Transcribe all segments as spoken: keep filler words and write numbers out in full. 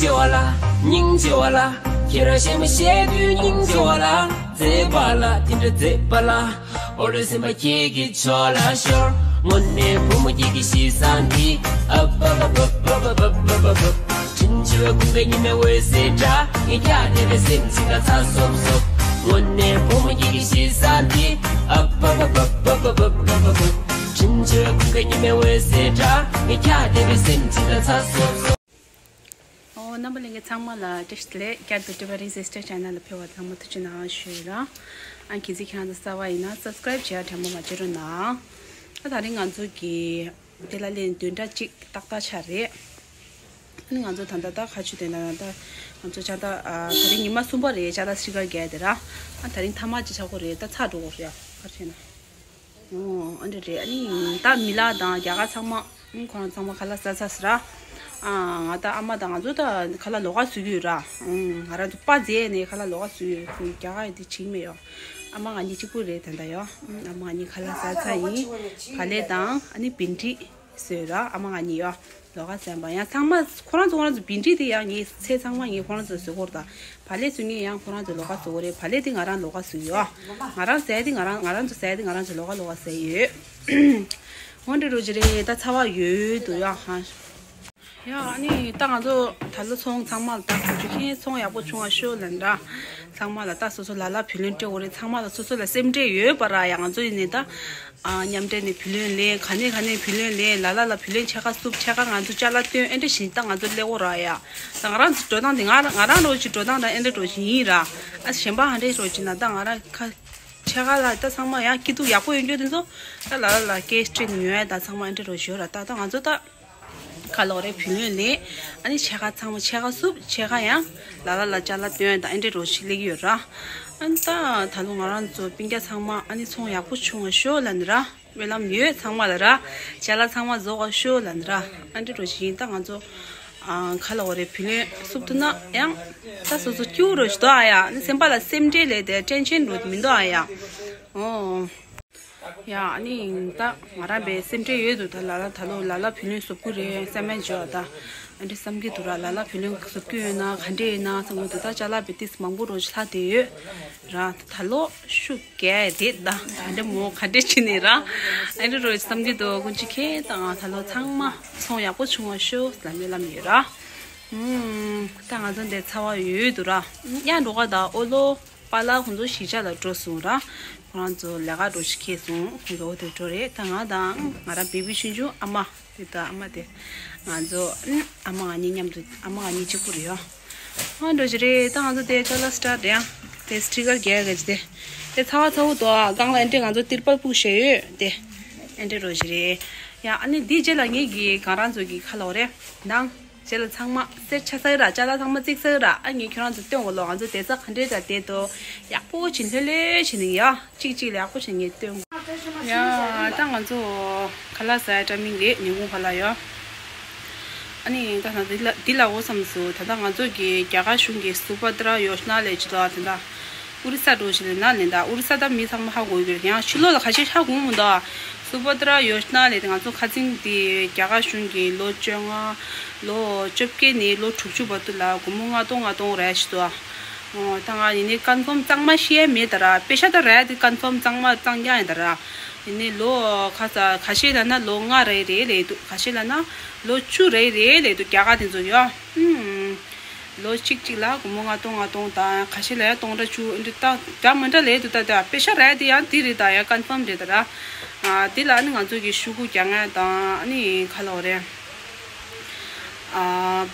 ཆེ་བ་ལ། སྙིང་རྗེ་བ་ལ། ཁྱེད་རང་གཞས་མ་བཤད་དུས་སྙིང་རྗེ་བ་ལ། མཛེས་པ་ལ་དེ་འདྲ་མཛེས་པ་ལ། ཨོ་རེ་སེམས་པ་ཁྱེད་ཀྱི་ཕྱོགས་ལ་ཤོར། དངོས་གནས་བུ་མོ་ཁྱེད་ཀྱི་གཤིས་བཟང་འདི། ཨབ་ཨབ་ཨབ། དྲིན་ཆེ་བའི་ཀུན་དགའ་ཉི་མའི་འོད་ཟེར་འདྲ། ངས་ཀྱང་དེ་བས་སེམས་ཅིག་ལ་ཚ་སོབ་སོབ། དངོས་གནས་བུ་མོ་ཁྱེད་ཀྱི་གཤིས་བཟང་འདི། ཨབ་ཨབ་ཨབ། དྲིན་ཆེ་བའི་ཀུན་དགའ་ཉི་མའི་འོད་ཟེར་འདྲ། ངས་ཀྱང་དེ་བས་སེམས་ཅིག་ལ་ཚ་སོབ་སོབ། ཨོ། རྣམ་པ་ལྷན་རྒྱས་ཚང་མ་ལ་བཀྲ་ཤིས་བདེ་ལེགས། བསྐྱར་དུ་Tibetan Sister Channel ལ་ཕེབས་པར་ཚང་མ་ཐུགས་རྗེ་གནང་ཞུ་ཡི་རང་། ཨ་གལ་སྲིད་ཁྱེད་རང་ཚོ་གསར་པ་ཡིན་ན་Subscribe བྱེད་ཡ་དྲན་པ་མ་བརྗེད་རོགས་གནང་། ཨ་དེ་རིང་ང་ཚོ་གི་དེ་ལ་ལན་བདུན་ཕྲག་གཅིག་ཏག་ཏག་ཆགས་རེད། ཨ་ནི་ང་ཚོ་ད་ལྟ་ད་ཁ་ཆུ་དེ་ན་ད་ང་ཚོ་ཆ་ད་ཨ་དེ་རིང་ཉི་མ་གསུམ་པ་རེད། ཅ་ལག་སི་ཊི་ཀར་རྒྱག་དེ་ར། ཨ་དེ་རིང་མཐའ་མ་ཅིག་ཆགས་གོ་རེད། ད་ཚར་འགྲོ་གོ་རེད། ཨ་ག་རེ་བྱས་ན། ཨོ། ཨ་འདྲ་རེད། ཨ་ནི་ད་མི་ལགས་དང་རྒྱ་གར་ཚང་མ། ཨ་ཁོ་རང་ཚང་མ་ཁ་ལག་ཟ་ཚར་ཟེར་ར། ཨ་ང་ད་ཨ་མ་དང་ང་ཚོ་ད་ཁ་ལག་ལོགས་ཀ་བཟོ་གི་ཡོད་ར། ཨ་ང་རང་ཚོ་པ་རྫས་ནས་ཁ་ལག་ལོགས་ཀ་བཟོ་གི་ཡོད། རྒྱ་གར་ཡི་དེ་བྱིངས་མེད་ཡོ། ཨ་མ་ང་གཉིས་གཅིག་པུ་རེད་ད་ལྟ་ཡོ། ཨ་མ་ང་གཉིས་ཁ་ལག་ཟ་ཚར་ཡིན། བག་ལེབ་དང་ཨ་ནི་བིན་ཌི་བཟོས་ར། ཨ་མ་ང་གཉིས་ཡོ། ལོགས་ཀ་ཟ་བ་ཡང་ཚང་མ་ཁོ་རང་ཚོ་ཁོ་རང་ཚོ་བིན་ཌི་དེ་ཡང་ངས་ཚལ་ཚང་མ་ངས་ཁོ་རང་ཚོ་བཟོ་གོ་ར། ད་བག་ལེབ་བཟོ་མཁན་ཡང་ཁོ་རང་ཚོ་ལོགས་ཀ་བཟོ་གོ་རེད། བག་ལེབ་དེ་ང་རང་ལོགས་ཀ་བཟོ་ཡོ། ང་རང་ཟ་ཡ་དེ་ང་རང་ང་རང་ཚོ་ཟ་ཡ་དེ་ང་རང་ཚོ་ལོགས་ཀ་ལོགས་ཀ་ཟ་ཡོད། འོ་འདྲ་རོ་ཅི་རེད། ད་ཚ་བ་ཡོད་འདུག་ཡ་ཧ། ཡ་ཨ་ནི་ད་ང་ཚོ་ད་ལོ་ཚོང་ཚང་མ་ལ་ད་ཁོ་ཚོ་ཁྱེད་ཚོང་ཡག་པོ་བྱུང་བ་ཤོག་ལབ་འདྲ། ཚང་མ་ལ་ད་སོ་སོ་ལ་ལ་བུ་ལོན་སྤྲད་དགོས་རེད། ཚང་མ་ལ་སོ་སོ་ལ་སེམས་ཁྲལ་ཡོད་པ་ར། ཡ་ང་ཚོ་ཡིན་ནི་ད་ཨ་མཉམ་འབྲེལ་ནས་བུ་ལོན་ལེན། ག་ནས་ག་ནས་བུ་ལོན་ལེན། ལ་ལ་ལ་བུ་ལོན་ཕྱེད་ཀ་བསུབ། ཕྱེད་ཀ་ང་ཚོ་ཅ་ལག་སྟོན། ཨེ་འདྲ་བཞིན་ད་ང་ཚོ་སླེབས་དགོས་ར་ཡ། ད་ང་རང་ཚོ་འགྲོ་སྟངས་དེ་ང་ང་རང་རོ་ཅིག་འགྲོ་སྟངས་ད་ཨེ་འདྲ་རོ་ཅིག་ཡིན་ར། ཨ་གཞན་པ་ཧ་འདྲ་རོ་ཅིག་ན་ད་ང་རང་ཁ་ཕྱེད་ཀ་ལ་ད་ཚང་མ་ཡང་སྐྱིད་སྡུག་ཡག་པོ་ཡོད་རྒྱུ་དེ་ཚོ་ད་ལ་ལ་ལ་ཀེ་ཤི་སྤྲད་ནས་ཉོ་ཡ་ད་ཚང་མ་ཨེ་འདྲ་རོ་ཞོ་ར། ད་ད་ང་ཚོ་ད་ཁ་ལོག་རེ་བུ་ལོན་ལེན། ཨ་ནི་ཕྱེད་ཀ་ཚང་མ་ཕྱེད་ཀ་བསུབ། ཕྱེད་ཀ་ཡང་ལ་ལ་ལ་ཅ་ལག་སྟོན་ད་ཨེ་འདྲ་རོ་ཞིག་སླེབས་ཀྱི་ཡོད་ར། ཨ་ནི་ད་ད་ལོ་ང་རང་ཚོ་སྤུན་ཀྱག་ཚང་མ་ཨ་ནི་ཚོང་ཡག་པོ་བྱུང་བ་ཤོག་ལབ་ནི་ར། སྨོན་ལམ་ཡོད་ཚང་མ་ལ་ར། ཅ་ལག་ཚང་མ་རྫོགས་པ་ཤོག་ལབ་ནི་ར། ཨ་འདྲ་རོ་ཞིག་ཡིན། ད་ང་ཚོ་ཨ་ཁ་ལོག་རེ་བུ་ལོན་བསུབ་ཐུབ་ན་ཡང་ད་སོ་སོ་སྐྱིད་པོ་རོ་ཞིག་འདུག་ཨ་ཡ། ཨ་ནི་སེམས་པ་ལ་སེམས་ཁྲལ་ལས་དེ་ཊེན་ཤན་རོ་མི་འདུག་ཨ་ཡ། ཨོ། ཡ་ཨ་ནི་ད་ང་རང་པའི་སེམས་ཁྲལ་ཡོད་འདུག་ད་ལ་ལ་ད་ལོ་ལ་ལ་བུ་ལོན་བསུབ་ཀྱི་རེད་བསམ་མེད་བྱོས་ད། ཨ་འདྲ་བསམ་གྱི་འདུག་ར། ལ་ལ་བུ་ལོན་བསུབ་ཀྱི་ཡོད་ན་ག་འདྲ་ཡིན་ན་བསམ་གྱི་འདུག་ད་ཅ་ལག་པའི་ཏིས་མང་པོ་རོ་ལྷག་བསྡད་ཡོད་ར། ད་ལོ་ཤུགས་རྒྱག་རེད་ད། ག་འདྲ་མོ་ག་འདྲ་བྱས་ནས་ར། ཨ་འདྲ་རོ་བསམ་གྱི་འདུག་ཀུན་གྱིས་ཁྱེད་དང་ད་ལོ་ཚང་མ་ཚོང་ཡག་པོ་བྱུང་བ་ཤོག་ལབ་སྨོན་ལམ་ཡོད་ར། ཨུམ། ད་ང་ཚོ་འདི་ཚ་བ་ཡོད་འདུག་ར། ཡང་འགྲོ་ག་ད་ཨོ་ལོ། པཱ་ལགས་ཁོང་ཚོ་གཞིས་ཆགས་ལ་འགྲོ་སོང་ར། ཁོ་རང་ཚོ་ལས་ཀ་འགྲོ་ཞིག་འཁེལ་སོང་། ཁོང་ཚོ་འོ་དེ་འགྲོ་རེད། ད་ང་དང་ང་རང་བེ་བི་ཆུང་ཆུང་ཨ་མ་དེ་དང་ཨ་མ་དེ་ང་ཚོ་ཨ་མ་ང་གཉིས་མཉམ་དུ་ཨ་མ་ང་གཉིས་གཅིག་པུ་རེད་ཡ། ཨ་འགྲོ་ཞིག་རེད། ད་ང་ཚོ་དེ་ཅ་ལག་སི་ཊར་དེ་ཡང་དེ་སི་ཊི་ཀར་རྒྱག་གི་དེ་དེ་ཚ་བ་ཚ་བོ་དོ་ཨ་སྒང་ལ་ཨེ་འདྲས་ང་ཚོ་ཏིར་པལ་ཕུག་བཞག་ཡོད་དེ་ཨེ་འདྲས་འགྲོ་ཞིག་རེད་ཡ། ཨ་ནི་དེའི་རྗེས་ལ་ངེད་ཀྱི་གང་རང་ཚོ་གི་ཁ་ལོ་རེད་ནང་། རྗེས་ལ་ཚང་མ་གསེར་ཆ་ས་ཡི་ར། ཅ་ལག་ཚང་མ་བརྩིགས་ས་ཡི་ར། ཨ་ངས་ཁྱོད་རང་ཚོ་སྟོན་འོ་ལོ། ང་ཚོ་བསྡད་ས་ག་འདྲས་འདྲ་བསྡད་དོ། ཡག་པོ་བྱིན་ལྷོད་ལྷོད་བྱིན་ནས་ཡ། གཅིག་གཅིག་ལ་ཡག་པོ་བྱིན་ངས་སྟོན། ཡ་ད་ང་ཚོ་ཁ་ལག་ཟ་ཡ་ཏྲ་མིང་རེད། ཉིན་གུང་ཁ་ལག་ཡ། ཨ་ནི་ད་ང་འདི་ལ་འདི་ལ་འོ་བསམ་སོང་། ད་ལྟ་ང་ཚོ་གི་རྒྱ་གར་གཞུང་གི་སུ་བྷ་དྲ་ཡོ་ཇ་ན་ལས་ཅི་ལ་དེ་འདྲ། ཨོ་རི་ས་འགྲོ་བཞིན་ལས་ན་ལེན་ད། ཨོ་རི་ས་ད་མི་ཚང་མ་ཧ་གོ་གི་རེད། ཡང་ཕྱི་ལོགས་ལ་ཁ་ཤས་ཧ་གོ་མི་འདུག་སུ་བྷ་དྲ་ཡོ་ཇ་ན་ལས་དེ་ང་ཚོ་ཁ་སང་དེ་རྒྱ་གར་གཞུང་གི་ལོ་བཅོ་ལྔ་ལོ་བཅོ་བརྒྱད་ནས་ལོ་དྲུག་ཅུ་བར་དུ་ལ་སྒོར་མོ་ལྔ་སྟོང་ལྔ་སྟོང་རེད་ཞུ་འདུག་ཨོ་ད་ང་ཡིན་ནའི་ཀན་ཕོམ་གཙང་མ་ཤེས་ཡ་མེད་ད་ར། པེ་ཤ་ད་རེད་དེ་ཀན་ཕོམ་གཙང་མ་གཙང་རྐྱང་ཡིན་ད་ར། ཡིན་ནའི་ལོ་ཁ་ས་ཁ་ཤས་ལ་ན་ལོ་ལྔ་རེ་རེ་ལས་འདུག་ཁ་ཤས་ལ་ན་ལོ་བཅུ་རེ་རེ་ལས་འདུག་རྒྱ་གར་དེ་ཚོ་ཡོད། ཨུམ། ལོ་གཅིག་གཅིག་ལ་སྒོར་མོ་ལྔ་སྟོང་ལྔ་སྟོང་དང་ཁ་ཤས་ལ་ཡང་སྟོང་ཕྲག་བཅུ་འདི་ལྟ་འདྲ་མི་འདྲ་ལས་འདུག་ད་ལྟ་པེ་ཤ་རེད་དེ་ཡང་འདི་རེད་ད་ཡང་ཀན་ཕོམ་རེད་ད་ར། ཨ་འདི་ལ་ནི་ང་ཚོ་གི་ཤོག་གུ་རྒྱག་ཡ་དང་ཨ་ནི་ག་ལབ་དགོས་རེད། ཨ་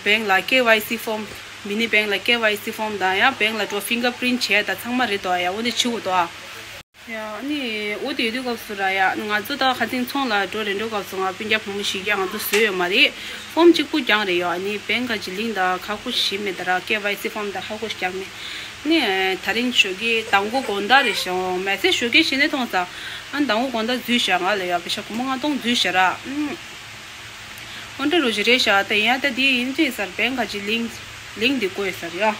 བེང་ལ་ཀེ་ཝའི་སི་ཕོམ། མི་ནི་བེང་ལ་ཀེ་ཝའི་སི་ཕོམ་དང་ཡང་བེང་ལ་འགྲོ་ཕིང་གར་པི་རིན་བྱས་ད་ཚང་མ་རེད་དོ། ཡ་འོ་འདི་བྱེད་དགོས་དོ། ཡ་ཨ་ནི་འོ་དེ་ཡོད་དུས་སྐབས་སུ་ར་ཡ་ང་ཚོ་ད་ཁ་སང་ཚོང་ལ་འགྲོ་རན་འགྲོ་སྐབས་སུ་ང་སྤུན་ཀྱག་བུ་མོ་ཞིག་ཀྱང་ང་ཚོ་བཟོས་ཡོད་མ་རེད། ཕོམ་གཅིག་པུ་རྐྱང་རེད་ཡོད། ཨ་ནི་བེང་ག་ཅི་ལིང་དང་ཁ་ཁུ་ཞིག་མེད་ད་ར་ཀེ་ཝའི་སི་ཕོམ་དང་ཧ་གོ་ཞིག་ཀྱང་མེད། ནི་དེ་རིང་ཞོགས་ཀས་དང་པོ་དགོང་དག་རེད་ཤག་མེ་སེ་ཇི་ཞོགས་ཀས་ཞིག་ནས་མཐོང་ཙང་ཨ་ནི་དང་པོ་དགོང་དག་འཛུལ་ཤག་ང་ལ་ཡོད་པེ་ཤ་སྒོར་མོ་ལྔ་སྟོང་འཛུལ་ཤག་ར། ཨུམ། འོ་འདྲ་རུ་ཞིག་རེད་ཤག་ད་ཡིན་ཡང་ད་འདི་ཡིན་ཅེས་ཟེར་བེང་ག་ཅི་ལིང་ལིང་འདི་བཀོད་ཟེར་ཡ། ཨོ་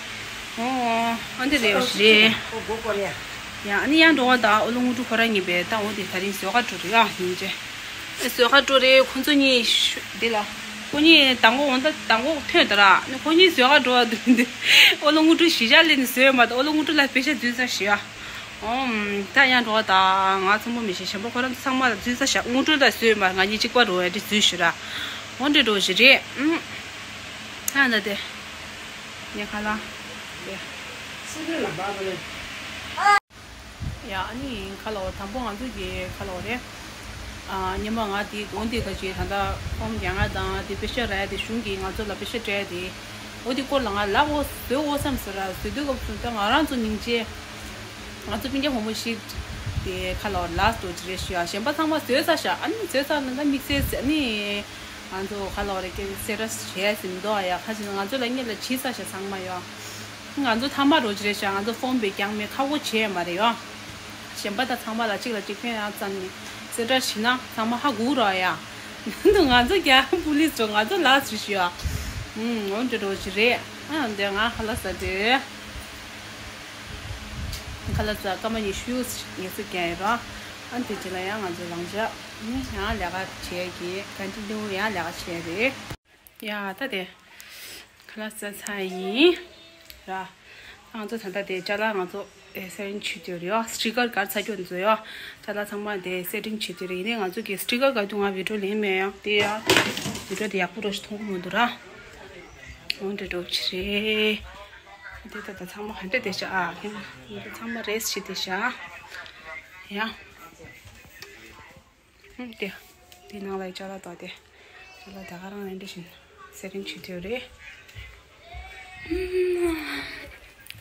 ཨ་འདི་རེད་ཞེས། ཡ་ཨ་ནི་ཡང་འགྲོ་བ་དང་ཨོ་ལོ་དངོས་གྲུབ་ཁོ་རང་གཉིས་པས་ད་འོ་དེ་དེ་རིང་བཟོ་ག་འགྲོ་རེད་ཡ་ཡིན་ཅེ། བཟོ་ག་འགྲོ་རེད་ཁོ་ཚོ་གཉིས་འདི་ལ། ཁོ་གཉིས་དང་པོ་འོང་ད་དང་པོ་ཐོན་ད་ར། ཁོ་གཉིས་བཟོས་ག་འགྲོ་བ་འདུག་འདི། ཨོ་ལོ་དངུལ་ཀྲུ་གཞིས་ཆགས་ལས་ནས་བཟོས་མ་ད་ཨོ་ལོ་དངུལ་ཀྲུ་ལ་པེ་ཤ་འཛུལ་ས་ཞིག་ཨ། ཨོམ། ད་ཡང་འགྲོ་བ་ད་ང་ཚང་མ་མི་ཤེས་གཞན་པ་ཁོ་རང་ཚང་མ་ལ་འཛུལ་ས་ཞག་དངུལ་ཀྲུ་ལ་བཟོས་མ་ང་གཉིས་གཅིག་པ་འགྲོ་བའི་འདི་འཛུལ་ཞུ་ར། འོ་འདྲེ་འགྲོ་ཞིག་རེད། ཨུམ། ཨ་ད་དེ། ངས་ཁ་ལ། དེ། སི་ཁྲོན་ལ་འབག་པ་རེད། ཡ་ཨ་ནི་ཁ་ལོ་དང་པོ་ང་ཚོ་གི་ཁ་ལོ་རེད། ཨ་ཉི་མ་ང་དེ་དགོང་དེ་ག་ཅིག་ད་ལྟ་ཧོམ་རྒྱག་ང་དང་དེ་པེ་ཤ་ར་དེ་གཞུང་གིས་ང་ཚོ་ལ་པེ་ཤ་སྤྲད་དེ། འོ་དེ་སྐོར་ལ་ང་ལབ་འོ་བཟོས་འོ་བསམ་ཟེར་ར་བཟོས་དུས་སྐབས་སུ་ད་ང་རང་ཚོ་སྙིང་རྗེ། ང་ཚོ་སྤུན་ཀྱག་བུ་མོ་ཞིག་དེ་ཁ་ལོ་ལ་སྟོ་ཅི་རེད་ཞུ་ཡ་གཞན་པ་ཚང་མ་བཟོས་ས་ཤ་ཨ་ནི་བཟོས་ས་ན་ད་དམིགས་བསལ་ཟེར་ནི། ང་ཚོ་ཁ་ལོ་རེ་ཀེ་སེ་ར་བྱས་ཟིན་མདོག་ཡ་ཁ་ཅིག་ང་ཚོ་ལ་སྔོན་ལ་བྱིས་ས་ཤ་ཚང་མ་ཡོད། ང་ཚོ་ཐ་མ་རོ་ཅི་རེད་ཤག་ང་ཚོ་ཧྥོན་པས་ཀྱང་མེད་ཁ་བོ་བྱས་མ་རེད་ཡོ། གཞན་པ་དང་ཚང་མ་ལ་གཅིག་ལ་གཅིག་ཕན་ཡང་ཙམ་ནི་སེ་འདྲ་བྱིན་ན་ཚང་མ་ཧ་གོ་རོགས་ཡ། ང་ཚོ་རྒྱ་པུ་ལི་སི་རོ་ང་ཚོ་ལ་སི་ཞུ་ཡ། ཨུམ་འོན་ཏེ་རོ་ཅི་རེད། ཨ་འདི་ང་ཧ་ལ་ས་དེ། ཁ་ལ་ས་ཀ་མ་ཉི་ཤུ་ཉི་ཤུ་རྒྱ་ཡི་རོ། ཨ་འདི་ཅི་ལ་ཡང་ང་ཚོ་ལང་ཅག་ནི་ཡང་ལས་ཀ་བྱས་ཀྱི་ཀན་ཊི་ནིའུ་ཡང་ལས་ཀ་བྱས་རེད། ཡ་ད་དེ། ཁ་ལག་ཟ་ཚར་ཡིན། ར། ང་ཚོ་ད་ལྟ་དེ་ཅ་ལག་ང་ཚོ་ཨེ་སེ་རིང་བྱེད་དུས་རེད་ཡ། སི་ཊི་ཀར་གར་ཚ་རྒྱུ་འཛོ་ཡ། ཅ་ལག་ཚང་མ་དེ་སེ་རིང་བྱེད་དུས་རེད། ཡིན་ནའི་ང་ཚོ་གི་སི་ཊི་ཀར་གར་དུ་ང་བི་ཌིའོ་ལེན་མེད་ཡ། དེ་ཡ། བི་ཌིའོ་དེ་ཡག་པོ་རོ་ཞིག་མཐོང་གི་མི་འདུག་ར། འོན་ཏེ་འགྲོ་ཆི་རེད། དེ་ད་ལྟ་ཚང་མ་ག་འདྲ་བསྡད་ཤག་ཨ། ཧེ་མ་ང་ཚོ་ཚང་མ་རེས་བྱེད་བསྡད་ཤག་ཡ། ཨུམ། དེ། དེ་ནང་ལ་ཅ་ལག་དང་དེ། ཅ་ལག་ད་ག་རང་རེད་འདྲ་བཞིན། སེ་རིང་བྱེད་དུས་རེད།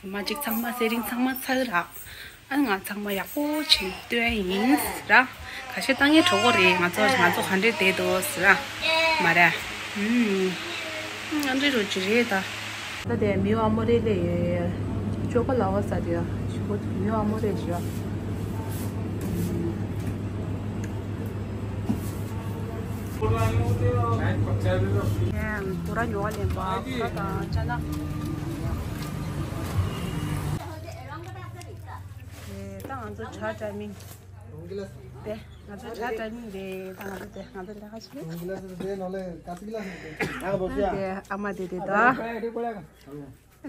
ཨུམ། མ་གཅིག་ཚང་མ་སེ་རིང་ཚང་མ་ཚར་ར། ཨ་ང་ཚང་མ་ཡག་པོ་བྱེད་སྟོན་ཡིན་ཟེར་ར། ཁ་ཤས་ལྟ་ངན་གྲོགས་པོ་རེད། ང་ཚོ་ང་ཚོ་ག་འདྲས་བསྡད་འདུག་ཟེར་ར། མ་རེད། ཨུམ། ཨ་འདྲས་རོ་ཅི་རེད་ད། ད་དེ་མིའུ་ཨ་མོ་རེ་ལེ་ཡོད། ཅོ་ཀོ་ལ་བ་ས་དེ་ཞུ་གོ་མིའུ་ཨ་མོ་རེ་ཞུ། ཁོ་ར་ཉོ་བ་ལེན་པ་ཁོ་ར་དང་ཅ་ན། ད་ང་ཚོ་ཇ་འདྲ་མིན། དེ་ང་ཚོ་ཇ་འདྲ་མིན་རེད། ད་ང་ཚོ་དེ་ང་ཚོ་ལས་ཀ་བྱེད། ཨ་དེ་ཨ་མ་དེ་དེ་ད། ཨ་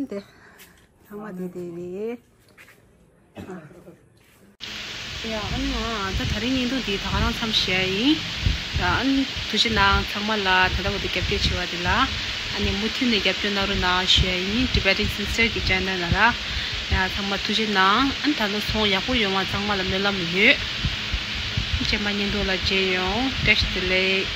དེ་ཚང་མ་དེ་དེ་རེད། ཡ་ཨ་ནི་ང་ད་དེ་རིང་བརྙན་ཐུང་འདི་ད་ག་རང་མཚམས་བཞག་ཡིན། ཡ་ཨ་ནི་ཐུགས་རྗེ་གནང་ཚང་མ་ལ། ད་ལྟ་བར་དུ་རྒྱབ་སྐྱོར་བྱས་པ་དེ་ལ་ཨ་ནི་མུ་མཐུད་ནས་རྒྱབ་སྐྱོར་གནང་རོགས་གནང་ཞུ་ཡ་ཡིན། Tibetan Sister གི་channel ལ་ར། ཡ་ཚང་མ་ཐུགས་རྗེ་གནང་། ཨ་ནི་ད་ལོ་ཚོང་ཡག་པོ་ཡོང་བ་ཚང་མ་ལ་སྨོན་ལམ་ཡོད། རྗེས་མ་བརྙན་ཐུང་ལ་མཇལ་ཡོང་། བཀྲ་ཤིས་བདེ་ལེགས།